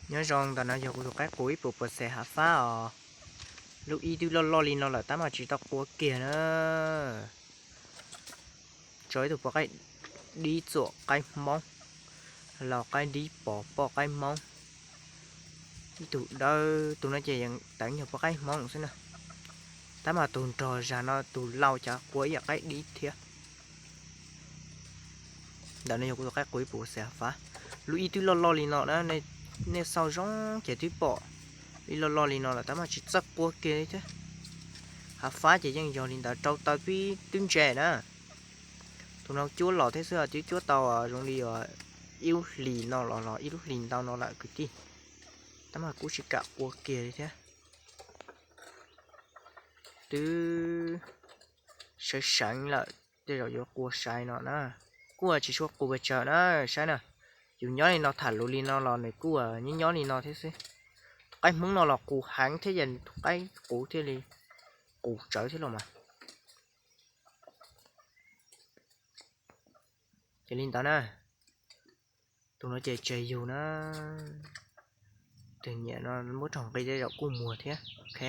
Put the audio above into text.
Nyob zoo, ntawm no yog kuv tus qaib qus ib puas puas xees hav fab os. Lub ib twb loj loj li no lawm tab mas tsis tau qua kiag na. Tso ib tug poj qaib dib txuam qaib hmoob, los qaib dib pos poj qaib hmoob. Ib tug dawb, tus no ces yeej teev yog poj qaib hmoob xwb na. Tab mas tus nrog zag no tus lau cas qua ib yam qaib dib thiab. Ntawm no yog kuv tus qaib qus ib puas xees hav fab. Lub ib twb loj loj li no na, nej xauj zoo ces twb pom. Ib loj loj li no lawm tab mas tsis txawj qua kiag li thiab. Hav fab ces yeej yog li ntawd, rau taw twb ntse na. Tus no cuab los thiab xwb, twb cuab tau zoo li ib lub hlis no los los ib lub hlis ntau no lawm kwv tij. Tab mas kuj tsis kam qua kiag li thiab. Twb seev seev lawm, tej zaum yuav qua sai no na. Kuj tsis tshua qus pes tsawg na, saib na. Yus nyob li no tham lus li no los nws kuj nyob nyob li no thiab xwb. Tus qaib hmoob no los qus heev thiab, yog tus qaib qus thiaj li qus tsawv thiab los mas. Ces li ntawd na, tus no ces tseg yug na. Tus nyiam no muab raug nqi tej zaum kuj muag thiab, ok.